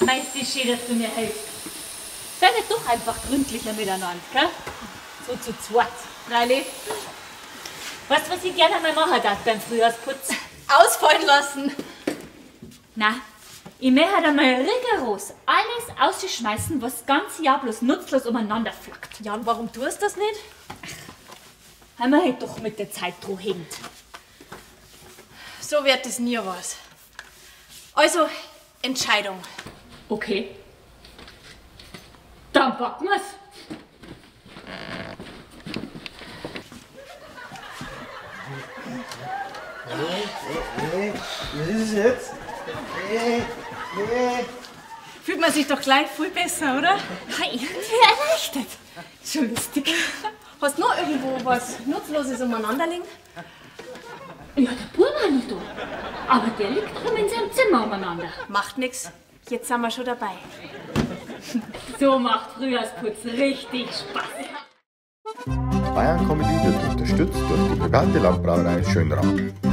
Meinst du, schön, dass du mir hilfst. Sei nicht doch einfach gründlicher miteinander, gell? So zu zweit. Freilich. Weißt du, was ich gerne einmal machen darf beim Frühjahrsputz? Ausfallen lassen. Na, ich möchte einmal rigoros alles ausschmeißen, was das ganze Jahr bloß nutzlos umeinander flackt. Ja, und warum tust du das nicht? Ach, weil man halt doch mit der Zeit dran hängt. So wird es nie was. Also, Entscheidung. Okay. Dann packen wir's. Was ist es jetzt? Fühlt man sich doch gleich viel besser, oder? Ja, irgendwie erleichtert. Schon lustig. Hast du noch irgendwo was Nutzloses umeinander liegen? Ja, der Bub war noch da. Aber der liegt rum in seinem Zimmer umeinander. Macht nix. Jetzt sind wir schon dabei. So macht Frühjahrsputz richtig Spaß. Bayern Comedy wird unterstützt durch die private Landbrauerei Schönrath.